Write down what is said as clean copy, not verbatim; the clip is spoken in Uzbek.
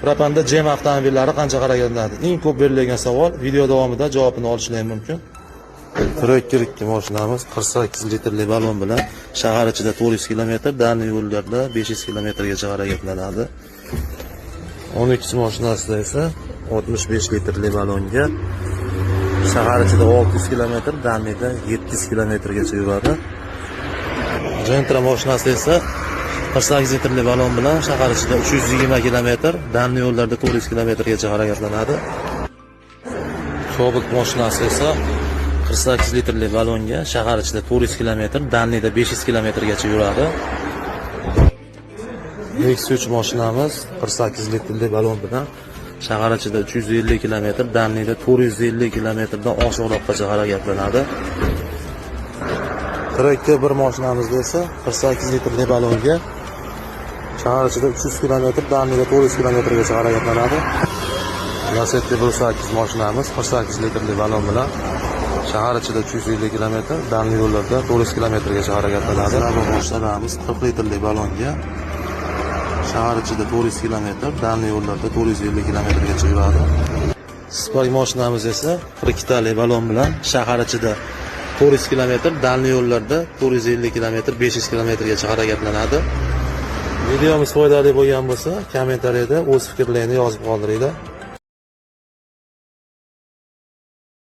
Propanda GM avtomobillari qancha harakatlanadi? Eng ko'p berilgan savol, video davomida javobini olishlari mumkin. Tracker 2 mashinamiz 48 litrli balon bilan shahar ichida 400 km, дальний yo'llarda 500 kilometrgacha harakatlanadi. Onix mashinasida esa 65 litrli balonga shahar ichida 600 km, дальний da 700 kilometrgacha yuradi. Gentra mashinasi esa 48 litrli balon bilan shahar ichida 320 km, дальний yo'llarda 400 kilometrgacha harakatlanadi. Cobalt mashinasi esa 48 litrli balonga shahar ichida 400 km, дальний da 500 kilometrgacha yuradi. X3 mashinamiz 48 litrli balon bilan shahar ichida 350 km, дальний da 450 kilometrdan oshiqroqqacha harakatlanadi. Tracker bir mashinamizda esa 48 litrli balonga shahar ichida 300 km, дальний da 400 kilometrgacha harakatlanadi. Lacetti 1.8 mashinamiz 48 litrli balon bilan shahar ichida 350 km, дальний yo'llarda 400 kilometrgacha harakatlanadi. Mashinalarimiz 40 litrli balonga shahar ichida 400 km, дальний yo'llarda 450 kilometrgacha yuradi. Spark mashinamiz esa 42 tali balon bilan shahar ichida 400 km, дальний yo'llarda 450 km, 500 kilometrgacha harakatlanadi. Videomiz foydali bo'lgan bo'lsa, kommentariyada o'z fikrlaringni yozib qoldiringlar.